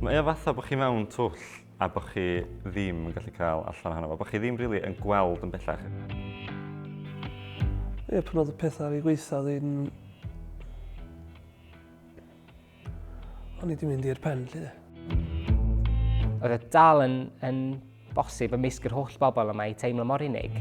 Mae o fatha bod chi mewn twll a bod chi ddim yn gallu cael allan ohono fo, bod chi ddim rili yn gweld yn bellach. Ie, pan oedd y pethau ar ei gwaetha, oedd hi'n... O'n i 'di mynd i'r pen, 'lly de. Oedd e dal yn, yn bosib ymysg yr holl bobl yma i teimlo mor unig.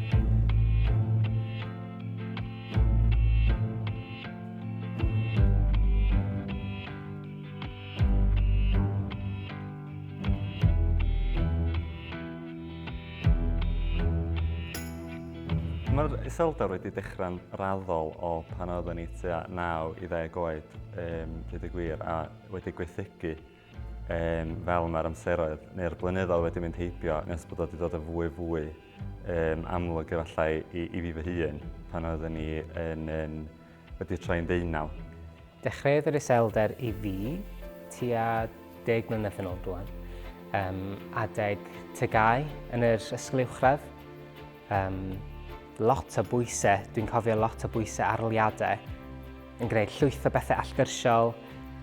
Mae'r iselder wedi dechrau'n raddol o pan oeddwn i tua 9 i 10 oed, um, dweud y gwir, a wedi gwaethygu um, fel mae'r amseroedd neu'r blynyddoedd wedi mynd heibio nes bod wedi dod yn fwy fwy um, amlwg efallai i, i fi fy hun pan oeddwn i yn, yn, wedi troi'n ddeunaw. Dechreuodd yr iselder i fi tua deg mlynedd yn ôl rwan, um, adeg TGAU yn yr ysgol uwchradd. Um, lot o bwysau, dwi'n cofio lot o bwysau aroliadau, yn gwneud llwyth o bethau allgyrsiol,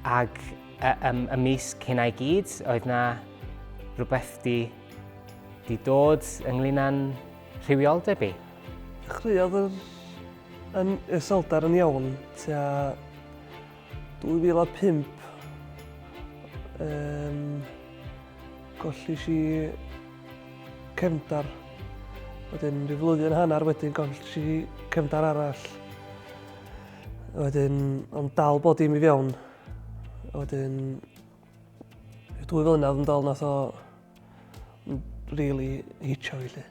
ag ym, ymysg hynna i gyd, oedd na rhywbeth di, di dod ynglyn â'n rhywioldeb i. Dechreuodd yr yn iselder yn iawn tua 2005. Um, gollis i cefndar. Wedyn rhyw flwyddyn hanner wedyn gollis i cefndar arall. Wedyn, ond dal bod dim i fewn. Wedyn, dwy flynedd yn dal nath o really hitio fi 'lly.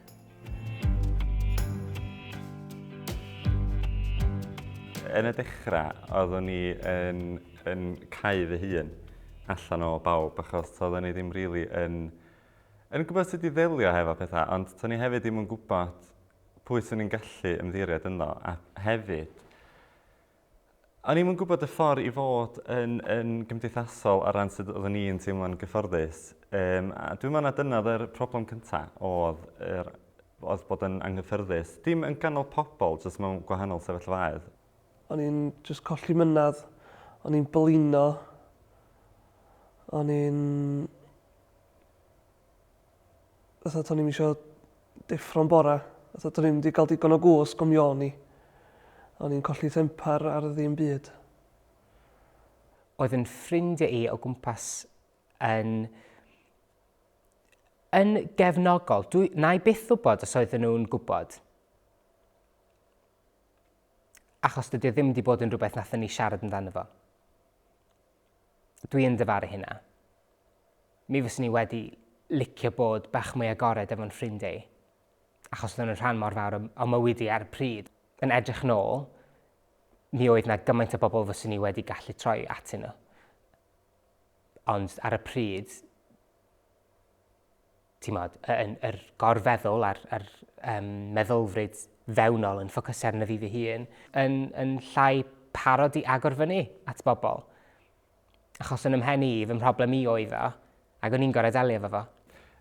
Yn y dechrau, oeddwn i yn, yn cau fy hun allan o bawb, achos oeddwn i ddim rili really yn, yn gwybod sut i ddelio hefo pethau, ond to'n i hefyd ddim yn gwybod pwy swn i'n gallu ymddiried ynddo, a hefyd, O'n i'm yn gwybod y ffordd i fod yn, yn gymdeithasol ar ran sut oeddwn i'n teimlo'n gyfforddus. Um, a dwi'n meddwl na dyna oedd yr problem cyntaf, oedd, yr, oedd bod yn anghyffyrddus. Dim yn ganol pobl, jyst mewn gwahanol sefyllfaoedd. O'n i'n just colli mynadd, o'n i'n blino, o'n i'n... Fatha to'n i'm isio deffro'n bora. Fatha to'n i'm 'di gael digon o gwsg o'm iawn i. O'n i'n colli tempar ar ddim byd. Oedd yn ffrindiau i o gwmpas yn yn gefnogol. Dwi, na i byth wybod os oedden nhw'n gwybod. Achos dydy o ddim wedi bod yn rhywbeth nathon ni siarad amdano fo. Dwi yn dyfaru hynna. Mi fyswn i wedi licio bod bach mwy agored efo'n ffrindiau i, achos oedden nhw'n rhan mor fawr o, o mywyd i ar y pryd. Yn edrych nôl, mi oedd na gymaint o bobl fyswn i wedi gallu troi atyn nhw. Ond ar y pryd, ti'n modd, yn, yr gorfeddwl a'r, ar, um, meddylfryd fewnol yn ffocysu arno fi fy hun, yn, yn llai parod i agor fyny at bobl. Achos yn ymhen i, fy mhroblem i oedd o, ac o'n i'n gorau delio efo fo.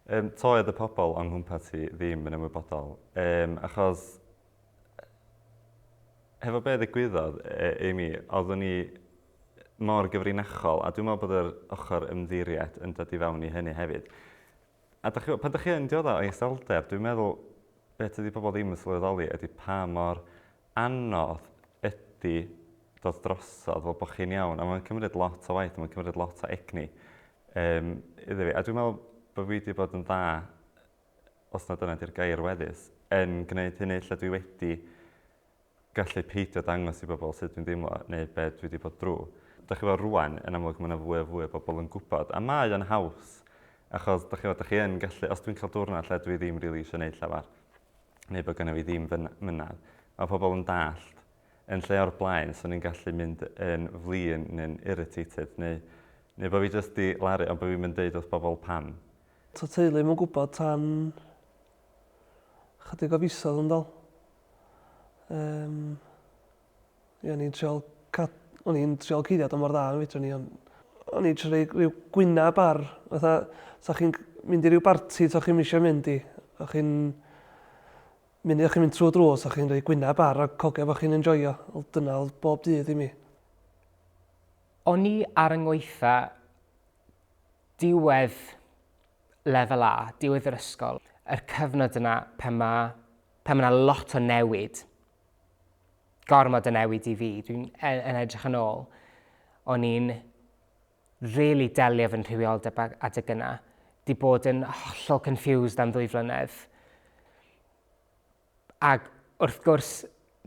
Um, toedd y pobl o'n nghwmpas i ddim yn ymwybodol, um, achos hefo be ddigwyddodd e, i mi, oeddwn i mor gyfrinachol, a dwi'n meddwl bod yr ochr ymddiried yn dod i fewn i hynny hefyd. A dach chi, pan dych chi yn dioddef o iselder, dwi'n meddwl beth ydy pobl ddim yn sylweddoli ydy pa mor anodd ydy dod drosodd fel bod chi'n iawn, a mae'n cymryd lot o waith, mae'n cymryd lot o egni um, iddo fi. A dwi'n meddwl bod fi wedi bod yn dda, os na dyna di'r gair weddus, yn gwneud hynny lle dwi wedi gallu peidio dangos i bobl sut dwi'n deimlo neu be dwi wedi bod drwy. Dach chi gwybod rwan, yn amlwg mae yna fwy a fwy o bobl yn gwybod, a mae o'n haws, achos dach chi gwybod, dach chi yn gallu, os dwi'n cael diwrnod lle dwi ddim rili eisiau gwneud llawer, neu bod gynna fi ddim fy mynadd, mae pobl yn dallt. Yn lle o'r blaen, swn i'n gallu mynd yn flin neu'n irritated, neu, neu bod fi jyst di laru, ond bod fi'n mynd deud wrth bobl pam. To teulu ddim yn gwybod tan chydig o fisoedd yn dol. Yym ie o'n i'n trial cad- o'n i'n trial cuddiad o mor dda yn fedrwn i ond o'n i'n trio rhoi rhyw gwynab ar fatha 'sa chi'n mynd i ryw barti 'sa chi'm isio mynd i o'ch chi'n munud o'ch chi'n mynd trwy drws o'ch chi'n rhoi gwynab ar a cogio bo' chi'n enjoio wel dyna o'dd bob dydd i mi. O'n i ar 'y ngwaetha. Diwedd lefel A, diwedd yr ysgol, yr cyfnod yna pan mae pan mae 'na lot o newid, gormod o newid i fi, dwi'n yn edrych yn ôl, o'n i'n really delio fy rhywioldeb adeg yna, di bod yn hollol confused am ddwy flynedd. Ac wrth gwrs,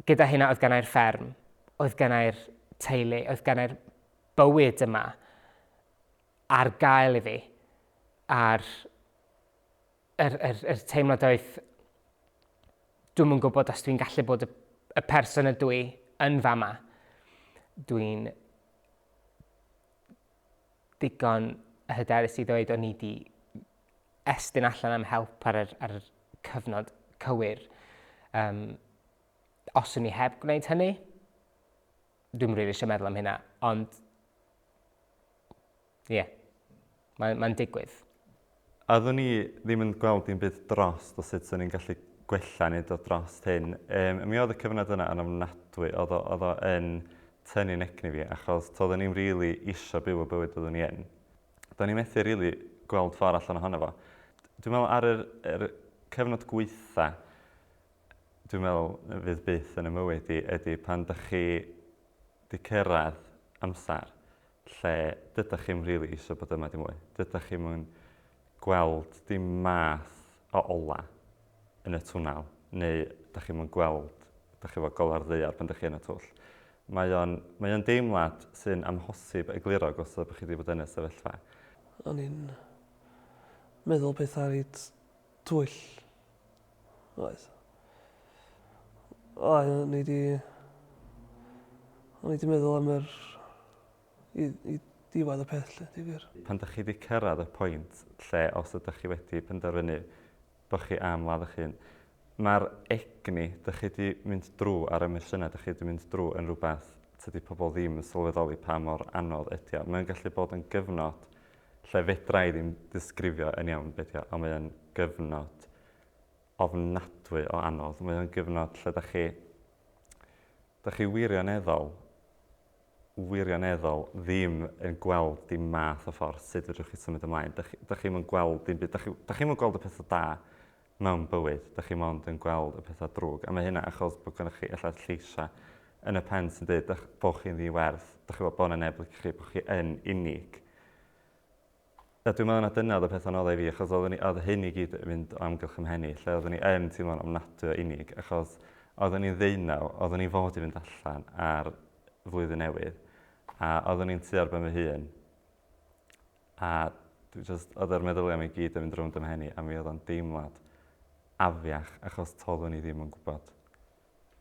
gyda hynna oedd gennau'r fferm, oedd gennau'r teulu, oedd gennau'r bywyd yma ar gael i fi. A'r yr, yr, yr teimlad oedd, dwi'm yn gwybod os dwi'n gallu bod y, y person ydw i yn fama. Dwi'n digon hyderus i ddweud o'n i di estyn allan am help ar yr, ar yr cyfnod cywir. Um, os o'n i heb gwneud hynny, dwi'n rili eisiau meddwl am hynna, ond ie, yeah, mae'n mae digwydd. A oeddwn i ddim yn gweld dim byd drost o sut o'n i'n gallu gwella neu dod drost hyn. Um, mi oedd y cyfnod yna yn ofnadwy, oedd o, oedd o yn tynnu'n egni fi, achos toeddwn i'n rili really isio byw y bywyd oeddwn i yn. Do'n i'n methu rili really gweld ffordd allan ohono fo. Dwi'n meddwl ar yr, yr cyfnod gweitha, dwi'n meddwl fydd byth yn y mywyd i, ydy pan dych chi 'di cyrraedd amser lle dydych chi'm rili eisiau bod yma dim mwy. Dydych chi'm yn gweld dim math o ola yn y twnnel, neu dych chi'm yn gweld, dych chi efo gola'r ddaear pan dych chi yn y twll. Mae o'n, mae o'n deimlad sy'n amhosib egluro os bod chi wedi bod yn y sefyllfa. O'n i'n meddwl pethau reit twyll. Oedd. Oedd, o'n i 'di... O'n i 'di meddwl am yr... i, i diwedd y peth, lle, di gwir. Pan dych chi wedi cyrraedd y pwynt lle os ydych chi wedi penderfynu bod chi am ladd eich hun, mae'r egni dych chi wedi mynd drwy a'r emosiynau dych chi wedi mynd drwy yn rhywbeth tydi pobl ddim yn sylweddoli pa mor anodd ydy o. Mae'n gallu bod yn gyfnod lle fedra i ddim disgrifio yn iawn beth ydy o, ond mae'n gyfnod ofnadwy o anodd. Mae o'n gyfnod lle da chi, da chi wirioneddol, wirioneddol ddim yn gweld dim math o ffordd sut fedrwch chi symud ymlaen. Da chi, da chi'm yn gweld dim byd, da chi, da chi'm yn gweld y pethau da mewn bywyd, da chi mond yn gweld y pethau drwg. A mae hynna achos bod gennych chi ella lleisiau yn y pen sy'n dweud bod chi'n ddi-werth, da chi bod yna neb licio chi, bod chi yn unig. A dwi'n meddwl na dyna oedd y peth anoddaf i fi, achos oeddwn i, oedd hyn i gyd yn mynd o amgylch 'y mhen i, lle oeddwn i yn teimlo'n ofnadwy o unig, achos oeddwn i'n ddeunaw, oeddwn i fod i fynd allan ar flwyddyn newydd, a oeddwn i'n tŷ ar ben fy hun, a dwi just, oedd yr meddyliau 'ma i gyd yn mynd rownd 'y mhen i, a mi oedd o'n deimlad afiach, achos toeddwn i ddim yn gwybod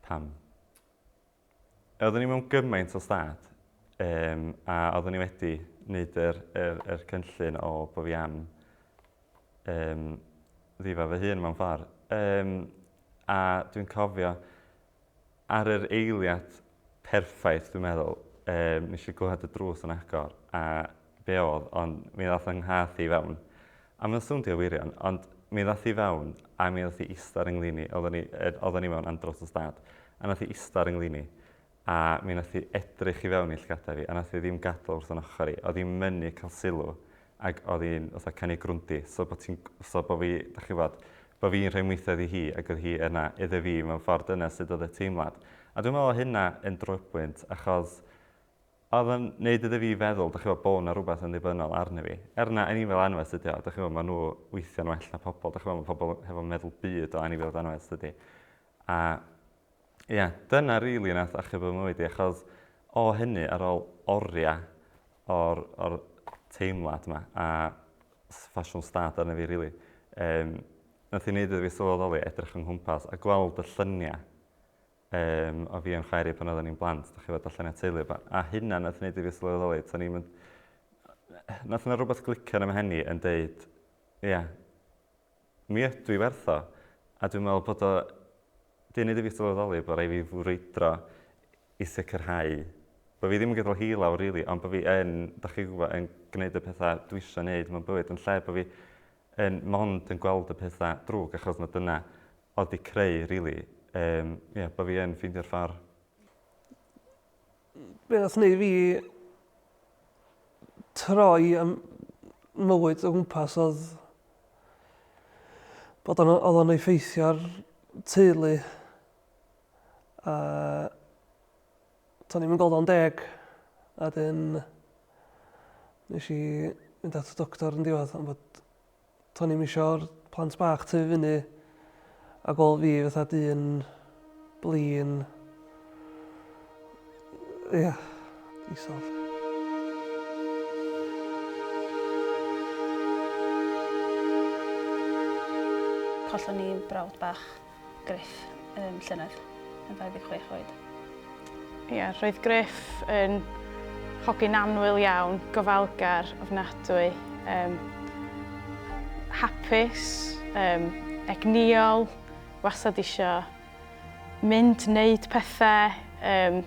pam. Oeddwn i mewn gymaint o stad, um, a oeddwn i wedi wneud yr, yr, yr cynllun o bod fi am um, ddifa fy hun mewn ffordd. Um, a dwi'n cofio ar yr eiliad perffaith, dwi'n meddwl, um, nes i glywed y drws yn agor, a be oedd, ond mi ddath yng nghath i fewn. A mae'n swndio wirion, ond mi ddath i fewn a mi ddath i ista ar 'y nglin i, oeddwn i, oeddwn i mewn andros o stad, a nath i ista ar 'y nglin i, a mi nath i edrych i fewn i llygada fi, a nath i ddim gadael wrth yn ochr i, oedd hi'n mynnu cael sylw, ac oedd hi'n fatha canu grwndi, so bod ti'n, so bod fi, dach chi'n gwybod, bod fi'n rhoi mwythau iddi hi, ac oedd hi yna iddo fi mewn ffordd dyna sut oedd y teimlad. A dwi'n meddwl oedd hynna yn drobwynt, achos Oedd o'n neud iddo fi feddwl, dach chi'n gwybod, bod 'na rhywbeth yn ddibynnol arno fi. Er na anifail anwes ydi o, dach chi'n gwybod, maen nhw weithiau'n well na pobl, dach chi'n gwybod, mae pobl hefo meddwl byd o anifail anwes dydy. A ie, yeah, dyna rili really nath achub fy mywyd i, achos o hynny ar ôl oriau o'r, or teimlad yma, a ffasiwn stad arno fi rili, really, um, nath i wneud iddo fi sylweddoli edrych yng nghwmpas a gweld y lluniau Yym, o fi a'n chwaer i pan oedden ni'n blant, dach chi 'fod, allan i'r teulu, a hynna nath wneud i fi sylweddoli, to'n i'm yn... Nath yna rhywbeth glicio yn 'y mhen i yn deud, ia, mi ydw i werth o. A dwi'n meddwl bod o 'di wneud i fi sylweddoli bod rhaid fi frwydro i sicrhau bod fi ddim yn gadael hi lawr rili, ond bod fi yn, dach chi'n gwybod, yn gwneud y pethau dwi eisiau gwneud mewn bywyd, yn lle bod fi yn mond yn gweld y pethau drwg achos na dyna oedd 'di creu rili, yym ie, bod fi yn ffeindio'r ffordd. Be nath wneud fi troi am... mywyd o gwmpas oedd bod o'n, oedd o'n effeithio ar teulu a to'n i'm yn gweld o'n deg a dyn nes i mynd at y doctor yn diwedd am bod To'n i'm isio'r plant bach tyfu fyny a gweld fi fatha dyn blin. Ia, isel. Collon ni brawd bach Griff um, llynedd yn 26 oed. Ie, roedd Griff yn hogyn annwyl iawn, gofalgar, ofnadwy, um, hapus, um, egnïol, wastad isio mynd, wneud pethau. Um,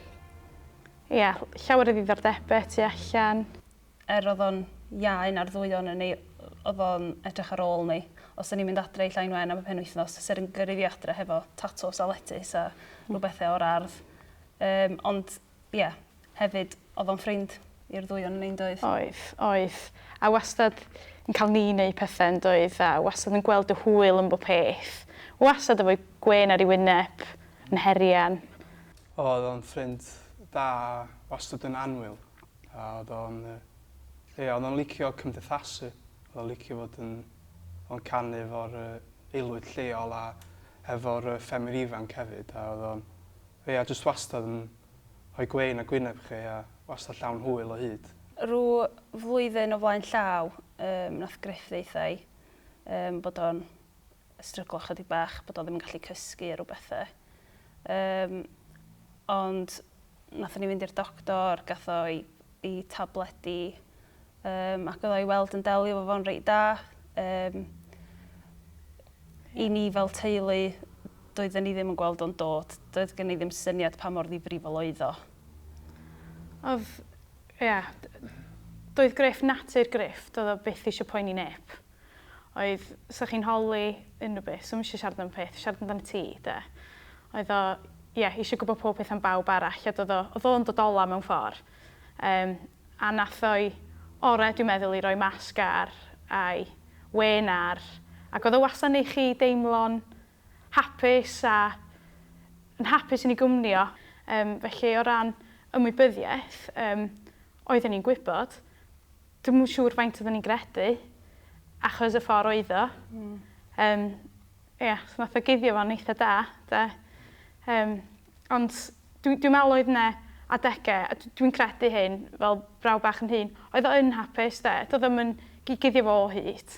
ie, llawer o ddiddordebau tu allan. Er oedd o'n iau na'r ddwy ohonon ni, oedd o'n edrych ar ôl ni. Os o'n i'n mynd adre i Llain Wen am y penwythnos, fysa'r yn gyrru fi adre hefo tatws a letys a rhyw bethau o'r ardd. Um, ond, ie, yeah, hefyd, oedd o'n ffrind i'r ddwy o'n ni'n doedd? Oedd, oedd. A wastad yn cael ni wneud pethau yn doedd, a wastad yn gweld y hwyl yn bob peth. Wastad efo'i gwên ar ei wyneb, yn herian. Oedd o'n ffrind dda, wastad yn annwyl. A oedd o'n, yy, ie, oedd o'n licio cymdeithasu. Oedd o'n licio fod yn, oedd o'n canu efo'r uh, aelwyd lleol a efo'r uh, ffermwyr ifanc hefyd. A oedd o'n, ie, jyst wastad yn rhoi gwên a gwyneb chi a wastad llawn hwyl o hyd. Rhyw flwyddyn o flaen llaw, um, nath Griff ddeutha i um, bod o'n stryglo chydig bach, bod o ddim yn gallu cysgu a rhyw bethau. Um, ond nathon ni fynd i'r doctor, gath o i, i tabledi, um, ac oedd o i weld yn delio efo fo'n reit da. Um, I ni fel teulu, doedden ni ddim yn gweld o'n dod. Doedd gen i ddim syniad pa mor ddifrifol oedd o. Oedd, ie, yeah, doedd Griff natur Griff, doedd o byth eisiau poeni neb. Oedd, 'sa chi'n holi unrhyw beth, 'swm eisiau siarad am peth, siarad amdano ti, de. Oedd o, ie, yeah, eisiau gwybod pob peth am bawb arall, a doedd o, oedd o'n dod ola mewn ffordd. Um, a nath o'i orau, dwi'n meddwl, i roi masg ar, a'i wên ar, ac oedd o wastad neu chi deimlo'n hapus a yn hapus yn ei gwmni o. Um, felly, o ran ymwybyddiaeth, um, oedden ni'n gwybod, Dwi'm yn siŵr faint oedden ni'n gredu, achos y ffordd oedd o. Mm. Um, ia, so nath o guddio fo'n eitha da, de. Um, ond dwi'n dwi meddwl oedd yna adegau, a dwi'n credu hyn, fel braw bach yn hun, oedd o yn hapus, de. Doedd o'm yn guddio fo o hyd.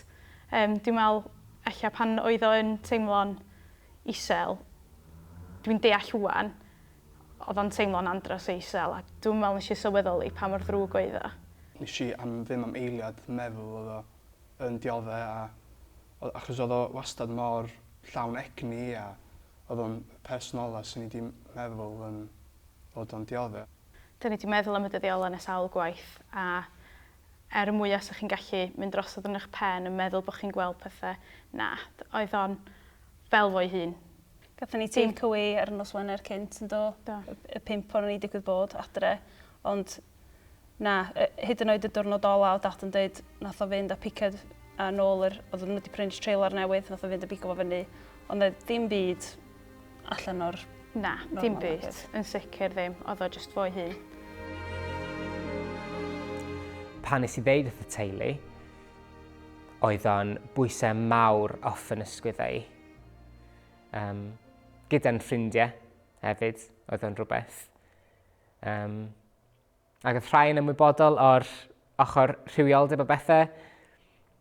Um, dwi'n meddwl, ella pan oedd o yn teimlo'n isel, dwi'n deall ŵan, oedd o'n teimlo'n andros o isel a dwi'm yn meddwl nes i sylweddoli pa mor ddrwg oedd o. Nes i am ddim am eiliad meddwl oedd o yn diodde a achos oedd o wastad mor llawn egni a oedd o'n person ola swn i 'di meddwl yn fod o'n diodde. Dan ni 'di meddwl am y dyddiau ola 'na sawl gwaith a er y mwya 'sa chi'n gallu mynd drosodd yn eich pen yn meddwl bod chi'n gweld pethe, na, oedd o'n fel fo'i hun. Gathon ni take away ar y nos Wener cynt yn do? Do. Y pump ohonon ni digwydd bod adre. Ond na, hyd yn oed y diwrnod ola oedd dad yn dweud nath o fynd a piced a nôl yr, oedden nhw wedi prynu trailer newydd, nath o fynd a bigo fo fyny. Ond oedd ddim byd allan o'r Na, dim byd. Yn sicr ddim. Oedd o jyst fo'i hun. Pan nes i ddeud wrth y teulu, oedd o'n bwysau mawr off yn ysgwyddau i. Um, gyda'n ffrindiau hefyd, oedd o'n rhywbeth. Um, ac oedd rhai yn ymwybodol o'r ochr rhywioldeb o bethau,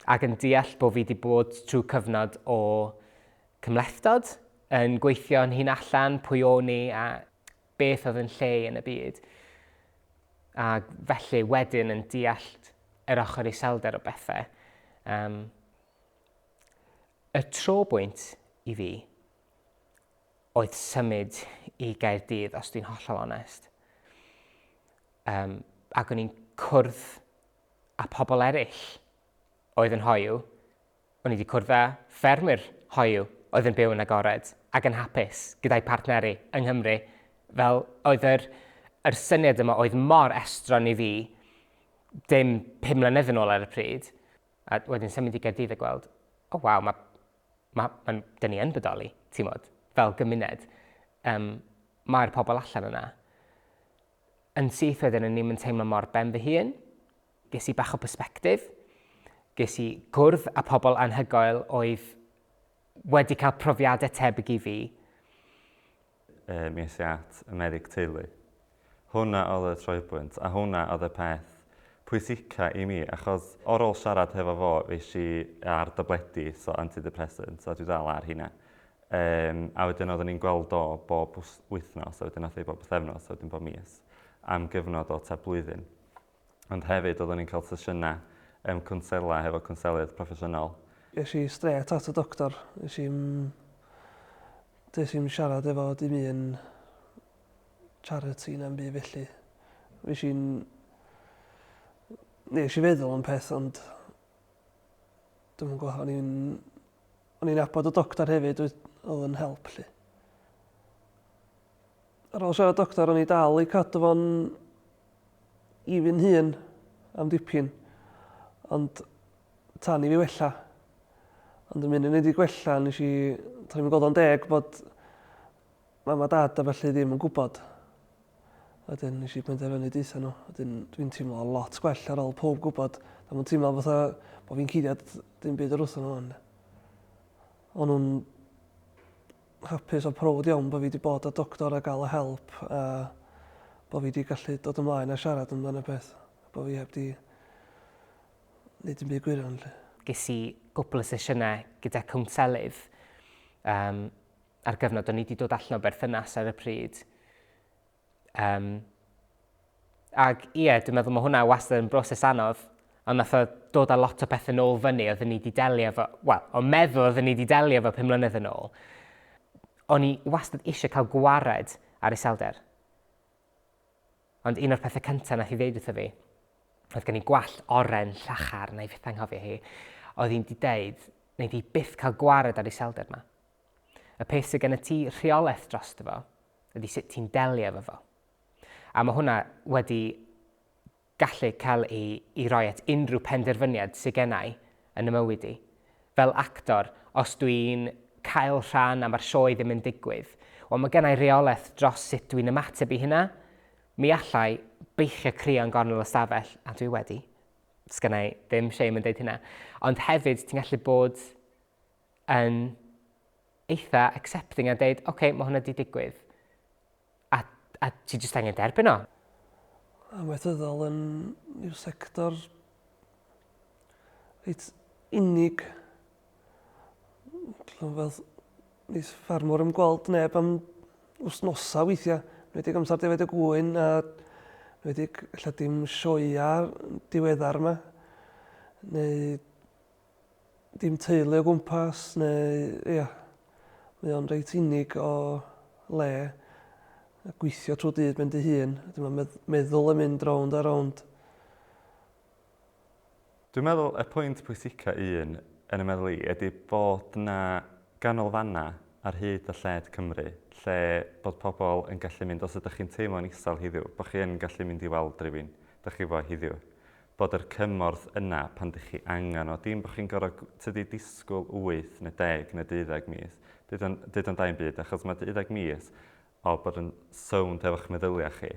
ac yn deall bod fi wedi bod trwy cyfnod o cymhlethdod, yn gweithio yn hun allan, pwy o'n i a beth oedd yn lle yn y byd. A felly wedyn yn deall yr ochr iselder o bethau. Um, Y trobwynt i fi oedd symud i Gaerdydd, os dwi'n hollol onest. Um, ac o'n i'n cwrdd â pobl eraill oedd yn hoyw. O'n i wedi cwrdd â ffermwyr hoyw oedd yn byw yn agored ac yn hapus gyda'i partneri yng Nghymru. Fel oedd yr, yr syniad yma oedd mor estron i fi dim 5 mlynedd yn ôl ar y pryd. A wedyn symud i Gaerdydd a gweld, oh waw, mae, ma, ma, dyn ni yn bodoli, ti'n modd, fel gymuned. Um, mae'r pobl allan yna. Yn syth wedyn, o'n i'n teimlo mor ben fy hun. Ges i bach o perspectif. Ges i gwrdd â pobl anhygoel oedd wedi cael profiadau tebyg i fi. Mi es i at y meddyg teulu. Hwnna oedd y troebwynt, a hwnna oedd y peth pwysica i mi, achos ar ôl siarad hefo fo, es i ar dabledi, so antidepressants, a dwi dal ar hynna. Um, a wedyn oeddwn i'n gweld o bob wythnos, a wedyn nath ei bob pythefnos, a wedyn bob mis, am gyfnod o tua blwyddyn. Ond hefyd oeddwn i'n cael sesiynau um, cwnsela hefo cwnselydd proffesiynol. Es i strêt at y doctor. Es i'm... Des i'm siarad efo dim un charity na'm byd felly. Fues i'n... Nes i feddwl am peth ond dwi'm yn gwybod, o'n i'n o'n i'n nabod y doctor hefyd oedd yn help 'lly. Ar ôl siarad doctor o'n i dal i cadw fo'n i fi'n hun am dipyn ond tan i fi wella. Ond y munud o'n i 'di gwella nes i to'n i'm yn gweld o'n deg bod mam a dad a ballu ddim yn gwybod. Wedyn nes i penderfynu deutha nhw. Wedyn dwi'n teimlo lot gwell ar ôl pawb gwybod. A mae'n teimlo fatha bod fi'n cuddiad dim byd o'r wrthyn nhw. O'n nhw'n hapus a prowd iawn bod fi wedi bod â doctor a gael y help a bod fi wedi gallu dod ymlaen a siarad amdano y peth. Bod fi heb di wneud dim byd gwirion. Lle. Ges i gwpl o sesiynau gyda cwnselydd um, ar gyfnod o'n i wedi dod allan o berthynas ar y pryd. Um, ac ie, dwi'n meddwl mae hwnna wastad yn broses anodd, ond nath o dod â lot o pethau nôl fyny oedden ni wedi delio efo, wel, o'n meddwl oedden ni wedi delio efo 5 mlynedd yn ôl. O'n i wastad eisiau cael gwared ar iselder. Ond un o'r pethau cyntaf nath i ddeud wrtho fi, oedd gen i gwallt oren llachar, na i fyth anghofio hi, oedd hi'n di deud, nei di byth cael gwared ar iselder ma. Y peth sydd gen ti rheolaeth drosto fo, ydy sut ti'n delio efo fo. A mae hwnna wedi gallu cael ei, ei roi at unrhyw penderfyniad sydd gennau yn y mywyd i. Fel actor, os dwi'n cael rhan a mae'r sioe ddim yn digwydd, wel mae gennau reolaeth dros sut dwi'n ymateb i hynna. Mi allai beichio crio yn gornel y stafell, a dwi wedi. Sgennau ddim shame yn deud hynna. Ond hefyd, ti'n gallu bod yn eitha accepting a deud, oce, okay, mae hwnna di digwydd. A, a ti jyst angen derbyn o. Amaethyddol yn yw sector reit unig. Fel neith ffarmwr ddim gweld neb am wsnosa weithiau. Enwedig amser defaid y gŵyn a enwedig ella dim sioea diweddar yma. Neu dim teulu o gwmpas neu ia, mae o'n reit unig o le a gweithio trwy dydd ben dy hun. Wedyn mae meddwl yn mynd rownd a rownd. Dwi'n meddwl y pwynt pwysica un yn y meddwl i ydy bod 'na ganolfannau ar hyd a lled Cymru lle bod pobl yn gallu mynd, os ydych chi'n teimlo'n isel heddiw, bod chi yn gallu mynd i weld rhywun dych chi efo heddiw. bod yr cymorth yna pan dych chi angen o, dim bod chi'n gorfod, tydi disgwyl 8 neu 10 neu 12 mis, dyd o'n, dyd o'n dau'n byd, achos mae 12 mis o bod yn sownd efo'ch meddyliau chi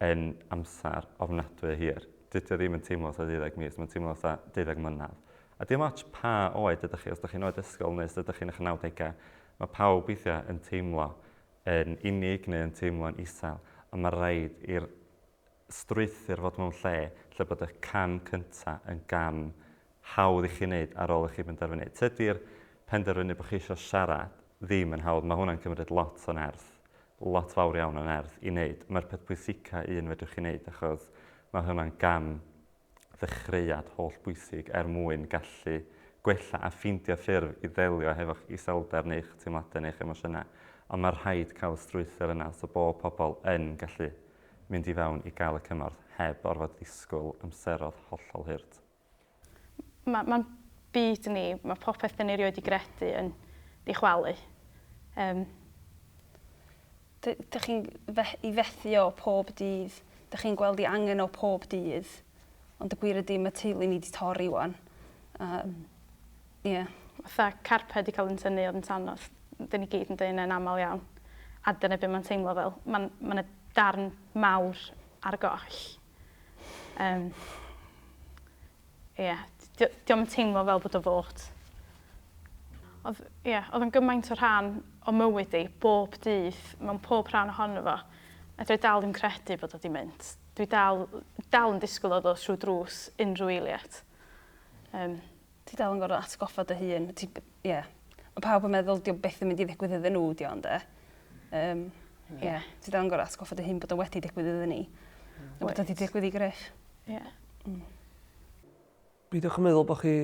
yn amser ofnadwy o hir. Dydy o ddim yn teimlo fatha 12 mis, mae'n teimlo fatha 12 mlynedd. A dim ots pa oed ydych chi, os ydych chi'n oed ysgol neu os ydych chi'n eich 90au, mae pawb weithiau yn teimlo yn unig neu yn teimlo'n isel, a mae rhaid i'r strwythur fod mewn lle lle bod y cam cynta yn gam hawdd i chi wneud ar ôl i chi benderfynu. Tydi'r penderfynu bod chi eisiau siarad ddim yn hawdd, mae hwnna'n cymryd lot o nerth, lot fawr iawn o nerth i wneud. Mae'r peth pwysica un fedrwch chi wneud achos mae hwnna'n gam ddechreuad holl bwysig er mwyn gallu gwella a ffeindio ffyrdd i ddelio hefo'ch iselder neu'ch teimladau neu'ch emosiynau. Ond mae rhaid cael y strwythur yna so bod pobl yn gallu mynd i fewn i gael y cymorth heb orfod ddisgwyl amserodd hollol hurt. Mae mae'n byd ni, mae popeth 'dyn ni erioed 'di gredu yn 'di chwalu. Yym. Dych chi'n i fethu o pob dydd. Dych chi'n gweld 'i angen o pob dydd. Ond y gwir ydi mae teulu ni 'di torri 'wan. A, ie. Yeah. Fatha carped i cael yn tynnu oedd yn tanodd. Dyn ni gyd yn dweud hynny'n aml iawn. A dyna beth mae'n teimlo fel. Mae'n ma darn mawr ar goll. Um, ie, yeah, diolch yn teimlo fel bod o fod. Oedd, ie, yeah, oedd yn gymaint o rhan o mywyd i, bob dydd, mewn pob rhan ohono fo. A dwi dal ddim credu bod o di mynd. Dwi dal, dal yn disgwyl o ddod trwy drws unrhyw eiliad. Um, Ti dal yn gorfod atgoffa dy hun. Ti, ie. Yeah. Mae pawb yn meddwl dio byth yn mynd i ddigwydd iddyn nhw, dio, ynde. Um, ie. Yeah. Ti dal yn gorfod atgoffa dy hun bod o wedi digwydd iddyn ni. A bod o wedi digwydd i Griff. Ie. Yeah. Peidiwch yn meddwl bod chi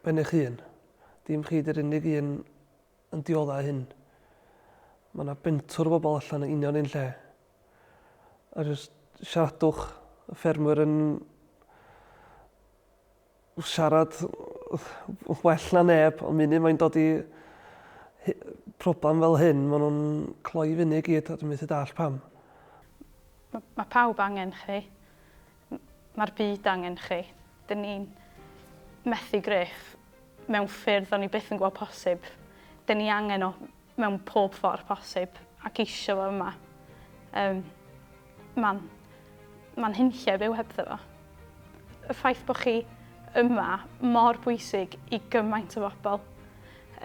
ben eich hun. Dim chi 'di'r unig un yn diodda hyn. Mae yna bentwr o bobl allan yn union un lle. A jyst siaradwch, y ffermwyr yn siarad well na neb, ond munud mae'n dod i problem fel hyn, maen nhw'n cloi fyny i gyd a dwi'n methu dallt pam. Mae ma pawb angen chi. Mae'r byd angen chi. Dyn ni'n methu Griff mewn ffyrdd o'n i byth yn gweld posib. Dyn ni angen o mewn pob ffordd posib ac isio fo yma. Um, Mae'n ma hunlle byw hebddo fo. Y ffaith bod chi yma mor bwysig i gymaint o bobl.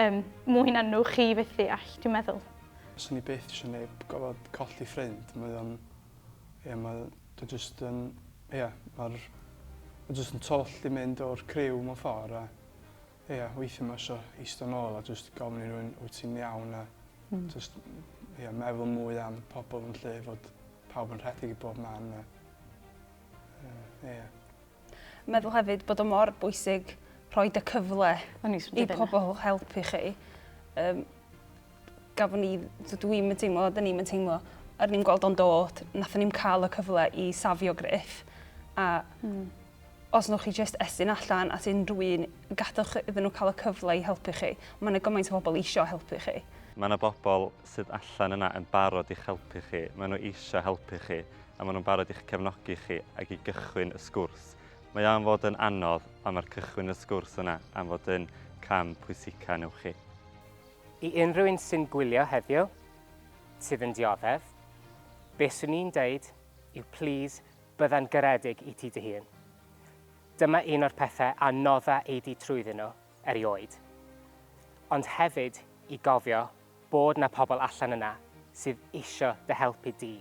Um, mwy na nhw chi fyth ddeall, dwi'n meddwl. Swn i byth eisiau neb gofod colli ffrind. Mae o'n... Ie, mae... Dwi'n just yn... Ie, mae'r... Mae just yn twll i mynd o'r criw mewn ffordd a... Ie, weithiau mae eisiau eistedd nôl a just gofyn i rhywun wyt ti'n iawn a just, ie, meddwl mwy am pobl yn lle fod pawb yn rhedeg i bob man a... Ie. Meddwl hefyd bod o mor bwysig rhoi y cyfle O'n i jyst mynd i i ddeud pobl helpu chi. Um, gafon ni, dwi'n mynd teimlo, dyn ni'n mynd teimlo, ar ni'n gweld o'n dod, nathon ni'n cael y cyfle i safio Griff. A os nwch chi just estyn allan at unrhyw un, gadewch iddyn nhw cael y cyfle i helpu chi. Mae yna gymaint o bobl isio helpu chi. Mae yna bobl sydd allan yna yn barod i'ch helpu chi. Maen nhw eisiau helpu chi a maen nhw'n barod i'ch cefnogi chi ac i gychwyn y sgwrs. Mae am fod yn anodd, ond mae'r cychwyn y sgwrs yna am fod yn cam pwysica newch chi. I unrhyw un sy'n gwylio heddiw, sydd yn dioddef, be swn i'n deud yw plîs bydda'n garedig i ti dy hun. Dyma un o'r pethau anodda ei di trwyddyn nhw erioed. Ond hefyd i gofio bod 'na pobl allan yna sydd isio dy helpu di.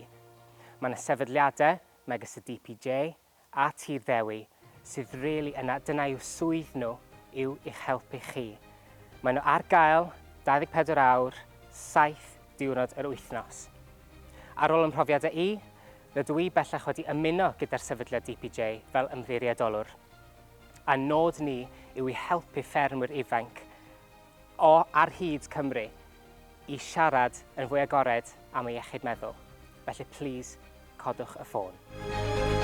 Mae 'na sefydliadau megis y DPJ a Tir Ddewi sydd rili yna, dyna yw swydd nhw, yw i'ch helpu chi. Maen nhw ar gael 24 awr, 7 diwrnod yr wythnos. Ar ôl 'y mhrofiadau i, rydw i bellach wedi ymuno gyda'r sefydliad DPJ fel ymddiriedolwr. A nod ni yw i helpu ffermwyr ifanc o ar hyd Cymru i siarad yn fwy agored am eu iechyd meddwl. Felly plîs, codwch y ffôn.